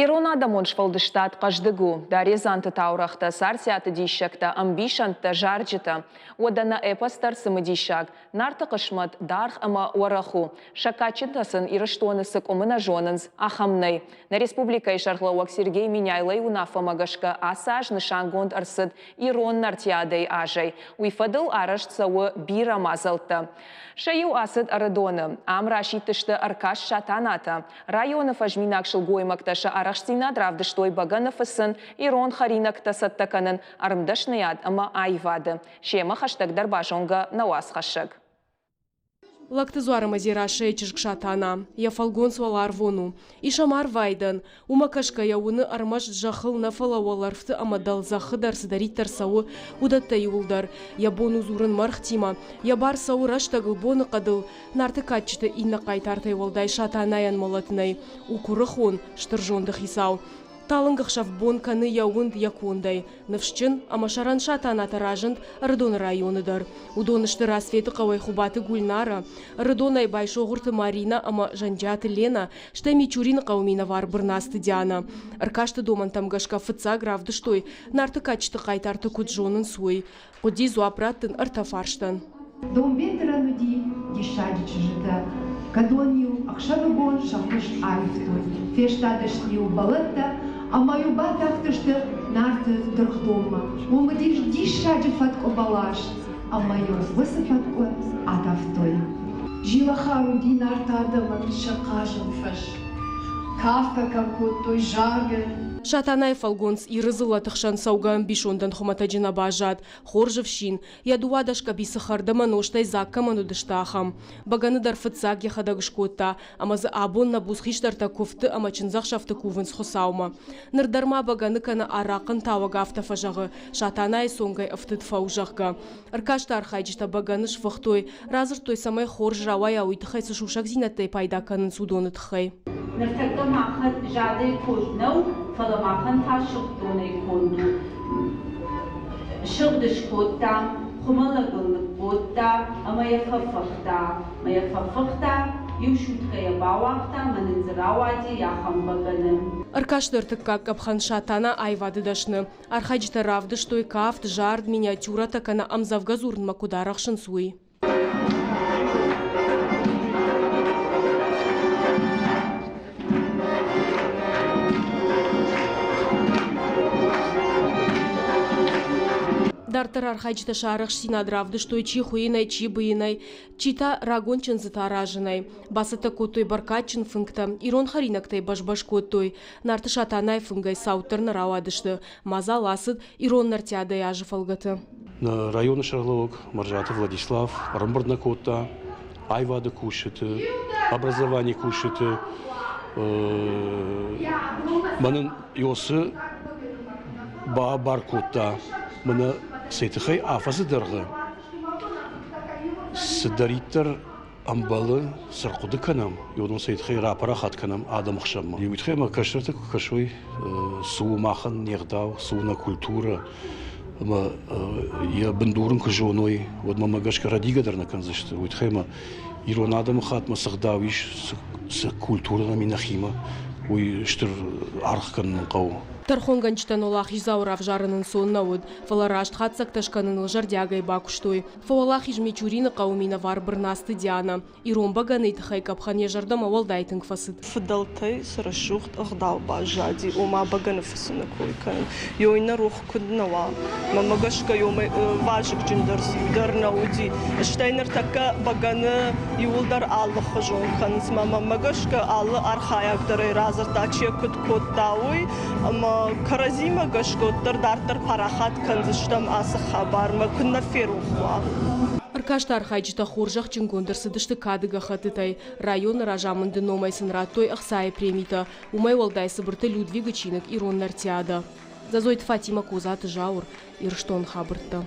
Ирон адӕмон сфӕлдыстад хъӕздыг у. Даредзанты таурӕгътӕ, Царциаты диссӕгтӕ, ӕмбисӕндтӕ, зарджытӕ. Уӕдӕ нӕ эпос дӕр цымыдисаг. Нарты хъысмӕт даргъ ӕмӕ уӕрӕх у. Сӕ кадджынтӕ сын Ирыстоны цы къуымы нӕ зонынц, ахӕм нӕй. Нӕ республикӕйы сӕргълӕууӕг Сергей Меняйлойы уынаффӕмӕ гӕсгӕ ацы аз нысангонд ӕрцыд Ирон Нартиадӕйы азӕй. Уый фӕдыл арӕзт цӕуы бирӕ мадзӕлттӕ. Сӕ иу ацыд Ӕрыдоны. Ам расидтысты ӕркаст Сатанатӕ. Районы фӕзминаг сылгоймӕгтӕ сӕ арӕхстдзинад равдыстой бӕгӕны фыцын, ирон хӕринӕгтӕ цӕттӕ кӕнын, ӕрмдӕсныйад ӕмӕ аивады. Семӕ хӕстӕгдӕр базонгӕ нӕ уацхӕссӕг. Лӕгты дзуармӕ Дзерассӕйы чызг Сатана. Йӕ фӕлгонц уӕларвон у. Ис ӕм арвайдӕн. Уымӕ кӕсгӕйӕ уыны ӕрмӕст зӕххыл нӕ, фӕлӕ уӕлӕрвты ӕмӕ дӕлзӕххы дӕр цыдӕриддӕр цӕуы, уыдӕттӕ иуылдӕр. Йӕ бон у дзурын мӕргътимӕ, йӕ бар цӕуы рӕстӕгыл, боныхъӕдыл, Нарты кадджыты иннӕ хъайтартӕй уӕлдай Сатанайӕн мӕлӕт нӕй, у куырыхон, стыр зонды хицау. Талынг ӕхсӕв бон кӕны йӕ уынд, йӕ кондӕй. Ныфсджын ӕмӕ сӕрӕн Сатанатӕ разынд Ӕрыдоны районы дӕр. Уыдон сты Рассветы хъӕуӕй Хуыбаты Гульнара, Ӕрыдонӕй Байсогъуырты Маринӕ ӕмӕ Зӕнджиаты Ленӕ, стӕй Мичурины хъӕуы минӕвар Бырнацты Дианӕ. Ӕркасты домӕнтӕм гӕсгӕ фыццаг равдыстой, Нарты кадджыты хъайтарты куыд зонынц, уый. Хъуыди дзуапп раттын ӕртӕ фарстӕн. Донбеттырӕн уыди диссаджы чызджытӕ. Кӕдон-иу ӕхсӕвыгон сӕ хуыз аивтой, фестадысты-иу бӕлӕттӕ ӕмӕ-иу батахтысты Нарты дыргъдонмӕ. Уым уыдис диссаджы фӕткъуы бӕлас, ӕмӕ-иу уыцы фӕткъуы адавтой. Зилахар уыди Нарты адӕмӕн сӕ хъазӕн фӕз. Кафгӕ кӕм кодтой, заргӕ. Сатанайы фӕлгонц Иры дзыллӕты хсӕн цӕугӕ ӕмбисондӕн хуымӕтӕджы нӕ баззад. Хорз ӕфсин, йӕ 12 къӕбицы хӕрд ӕмӕ нозтӕй дзаг кӕмӕн уыдысты, ахӕм. Бӕгӕны дӕр фыццаг йӕхӕдӕг скодта, ӕмӕ дзы абон нӕ буц хистӕртӕ куывдты ӕмӕ чындзӕхсӕвты кувынц Хуыцаумӕ. Ныр дӕр ма бӕгӕны кӕнӕ арахъхъ ӕнтауӕг афтӕ фӕзӕгъы, Сатанайы цонгӕй ӕфтыд фӕу, зӕгъгӕ. Ӕркасты архайджытӕ бӕгӕны сфыхтой, радзырдтой, цӕмӕй хорз рауайа, уый тыххӕй цы сусӕгдзинӕдтӕй пайда кӕнынц, уыдоны тыххӕй. Ныртӕккӕ махӕн задӕй конд нӕу, фӕлӕ махӕн та сыгъддонӕй конд у. Сыгъд скодтам, хуымӕллӕгыл ныккодта ӕмӕ йӕ фӕфыхта. Мӕ йӕ фӕфыхта, иу суткӕ йӕ бауагъта ӕмӕ нын дзы рауади ахӕм бӕгӕны. Ӕркасты ӕртыккаг къӕпхӕн Сатана аивады дӕсны. Архайджытӕ равдыстой кафт, зард, миниатюрӕтӕ кӕнӕ ӕмдзӕвгӕ дзурынмӕ куыд арӕхсынц, уый. Дарддӕр архайджытӕ сӕ арӕхстдзинад равдыстой чи хуыйынӕй, чи быйынӕй, чи та рагон чындзытӕ аразынӕй. Бацӕттӕ кодтой бӕркадджын фынгтӕ, ирон хӕринӕгтӕй бӕз-бӕз кодтой. Нарты Сатанайы фынгӕй цауддӕр нӕ рауадысты. Мадзал ацыд ирон Нартиадӕйы азы фӕлгӕты. Нӕ районы сӕргълӕууӕг Мӕрзаты Владислав ӕрӕмбырд нӕ кодта аивады кусджыты, образованийы кусджыты. Мӕнӕн Иосы бабар кодта, мӕнӕ цӕй тыххӕй афӕдзы дӕргъы цыдӕриддӕр ӕмбӕлы, цы рхъуыды кӕнӕм, уыдон сӕ тыххӕй рапарахат кӕнӕм адӕмы хсӕнмӕ. Уый тыххӕй ӕмӕ кӕстӕртӕ куы кӕсой, цы у махӕн не гъдау, цы у нӕ культурӕ, ӕмӕ йӕ бындур ын куы зоной, уӕд мӕмӕ гӕсгӕ рӕдигӕ дӕр нӕ кӕндзысты. Уый тыххӕй ӕмӕ ирон адӕмы хатмӕ цы гъдау ис, цы культурӕ нӕм и нӕхимӕ, уый стыр аргъ кӕнын хъӕуы. Тӕрхонгӕнджытӕн уӕлахиздзауы равзарын ӕнцон нӕ уыд, фӕлӕ раст хатдзӕгтӕ скӕныныл зӕрдиагӕй бакуыстой. Фӕуӕлахиз Мичурины хъӕуы минӕвар Бырнацты Диана. Ирон бӕгӕныйы тыххӕй къӕпхӕн йӕ зӕрдӕмӕ уӕлдай тынг фӕцыд. Фыдӕлтӕй цы рӕсугъд ӕгъдау баззади, ома бӕгӕны фыцыны кой кӕнын, ёй нӕ рох куыд нӕ уа. Мӕнмӕ гӕсгӕ ёмӕ вазыгджындӕр дӕр нӕ уыди. Стӕй ныртӕккӕ бӕгӕны иууылдӕр алыхуызон кӕнынц. Мӕнмӕ гӕсгӕ алы архайӕг дӕр ӕй радзырдта, чи куыд кодта, уый. Ӕмӕ кӕрӕдзимӕ гӕсгӕ уӕддӕр дарддӕр парахат кӕндзыстӕм ацы хабармӕ, куыннӕ ферох уа. Ӕркасты архайджытӕ хорзӕхджынгонд ӕрцыдысты кады гӕххӕттытӕй. Районы разамынды номӕй сын радтой ӕхцайы премитӕ. Уымӕй уӕлдай Цыбырты Людвигы чиныг Ирон Нартиадӕ. Дзӕдзойты Фатимӕ, Козаты Зауыр, Ирыстоны хабӕрттӕ.